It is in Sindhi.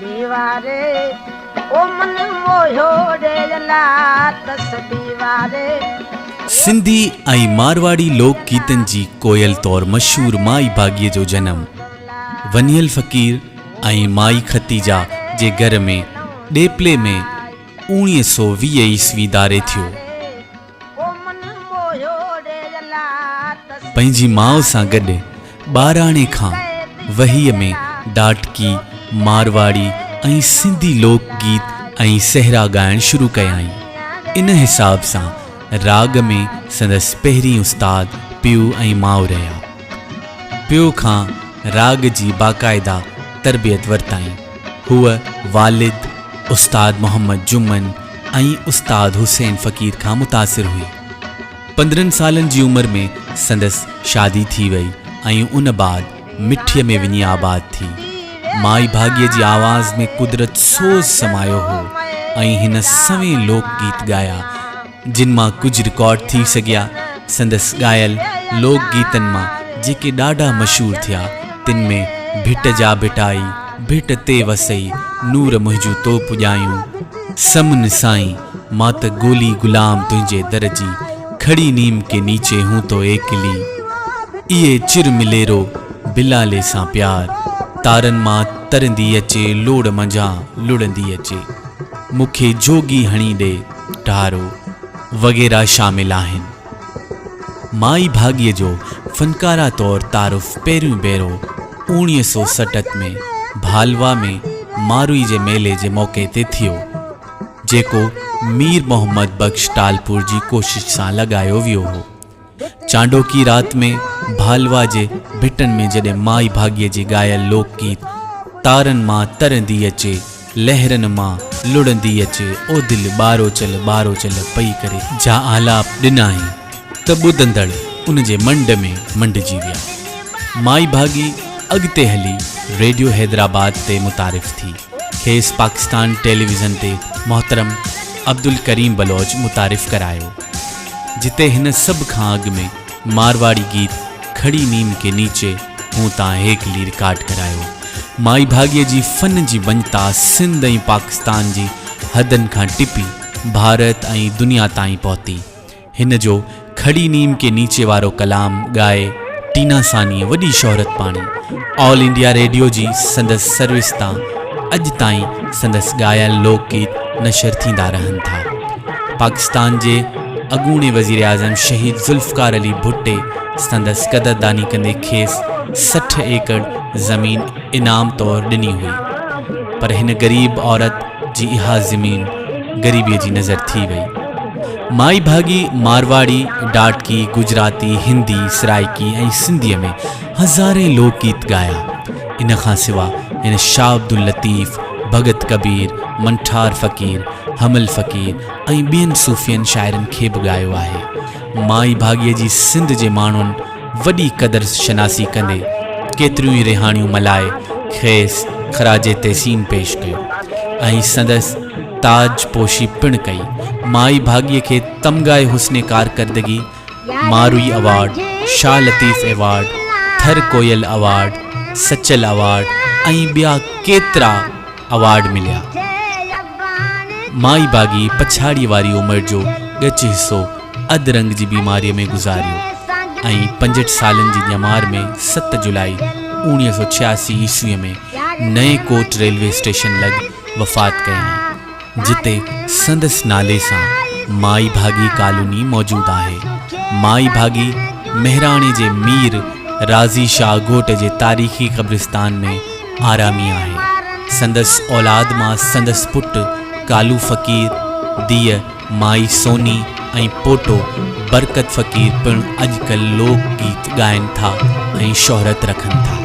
واري او من موهيو ڙي الا تسبي واري. سنڌي ۽ مارواڙي لوڪ گيتن جي ڪوئل طور مشهور مائي ڀاڳيء جو جنم ونهيل فقير ۽ مائي ختيجا جي گهر ۾ ڏيپلي ۾ 1920 عيسوي ڌاري ٿيو. پنهنجي ماء سان گڏ ٻاراڻي کان وهيء ۾ ڊاٽڪي، مارواڙي ۽ سنڌي لوڪ گيت ۽ سهرا ڳائڻ شروع ڪيائين. ان حساب سان راڳ ۾ سندس پهرين استاد پيء ۽ ماء رهيا. پيء کان راڳ جي باقاعده تربيت ورتائين. هوء والد استاد محمد جمن ۽ استاد حسين فقير کان متاثر هئي. 15 سالن جي عمر ۾ سندس شادي ٿي وئي ۽ ان بعد مٺيء ۾ وڃي آباد ٿي. مائي ڀاڳيء جي آواز ۾ قدرت سوز سمايو هو ۽ هن سوين لوڪ گيت ڳايا، جن مان ڪجهه رڪارڊ ٿي سگهيا. سندس ڳايل لوڪ گيتن مان جيڪي ڏاڍا مشهور ٿيا، تن ۾ ڀٽ جا ڀٽائي، ڀٽ تي وسئي، نور منهنجون تو پڄايون، سمن سائين، مان ته گولي غلام تنهنجي در جي، کڙي نيم ڪي نيچي هون تو ايڪلي، ايئي چر مليرو، بلالي سان پيار، تارن مان ترندي اچي، لوڙ منجهان لڙندي اچي، مون کي جوڳي هڻي ڏي ٽارو، وغيره شامل آهن. مائي ڀاڳيء جو فنڪاره طور تعارف پهريون ڀيرو 1960 ۾ ڀالوا ۾ ماروئي جي ميلي جي موقعي تي ٿيو، جيڪو مير محمد بخش ٽالپور جي ڪوشش سان لڳايو ويو هو. چانڊوڪي رات ۾ ڀالوا جي ڀٽن ۾ جڏهن مائي ڀاڳيء جي ڳايل لوڪ گيت تارن مان ترندي اچي، لهرن مان لڙندي اچي، او دل ٻاروچل ٻاروچل پئي ڪري جا آلاپ ڏنائين ته ٻڌندڙ ان جي منڊ ۾ منڊجي ويا. مائي ڀاڳي اڳتي هلي ريڊيو حيدرآباد تي متعارف ٿي. کيس پاڪستان ٽيليويزن تي محترم عبدالڪريم بلوچ متعارف ڪرايو، جتي هن سڀ کان اڳ ۾ مارواڙي گيت کڙي نيم ڪي نيچي هون تان هيڪلي رڪارڊ ڪرايو. مائي ڀاڳيء جي فن جي مڃتا سنڌ ۽ پاڪستان جي حدن کان ٽپي ڀارت ۽ دنيا تائين پهتي. هن جو کڙي نيم ڪي نيچي وارو ڪلام ڳائي ٽينا ثانيء وڏي شهرت پاڻي. آل انڊيا ريڊيو جي سندس سروس تان اڄ تائين سندس ڳايل لوڪ گيت نشر ٿيندا رهن ٿا. پاڪستان جي اڳوڻي وزيراعظم شهيد ذوالفقار علي ڀٽي سندس قدرداني ڪندي کيس 60 ايڪڙ زمين انعام طور ڏني هئي. پر هن غريب عورت جي اها زمين غريبيء جي نظر ٿي وئي. مائي ڀاڳي مارواڙي، ڊاٽڪي، گجراتي، هندي، سرائيڪي ۽ سنڌيء ۾ هزارين لوڪ گيت ڳايا. ان کان سوا هن شاهه عبداللطيف، ڀڳت ڪبير، منٺار فقير، حمل فقير ۽ ٻين صوفين شاعرن کي به ڳايو آهي. مائي ڀاڳيء جي سنڌ جي ماڻهن وڏي قدر شناسي ڪندي ڪيتريون ئي رهاڻيون ملهائي کيس خراج تحسين پيش ڪيو ۽ سندس تاج پوشي پڻ ڪئي. مائي ڀاڳيء کي تمغه حسن ڪارڪردگي، Marui award, Shah Latif award, Thar Koel award, Sachal award ۽ ٻيا ڪيترا اوارڊ مليا. مائي ڀاڳي پڇاڙيء واري عمر جو ڳچ حصو اڌ رنگ جي بيماريء ۾ گذاريو ۽ 65 سالن جي ڄمار ۾ 7 جولائي 1986 عيسويء ۾ نئين ڪوٽ ريلوي اسٽيشن لڳ وفات ڪيائين، جتي سندس نالي سان مائي ڀاڳي ڪالوني موجود آهي. مائي ڀاڳي مهراڻي جي مير راضي شاهه گهوٽ جي تاريخي قبرستان ۾ آرامي آهي. سندس اولاد مان سندس پٽ ڪالو فقير، ڌيء مائي سوني ۽ پوٽو برڪت فقير پڻ اڄڪلهه لوڪ گيت ڳائن ٿا ۽ شهرت رکن ٿا.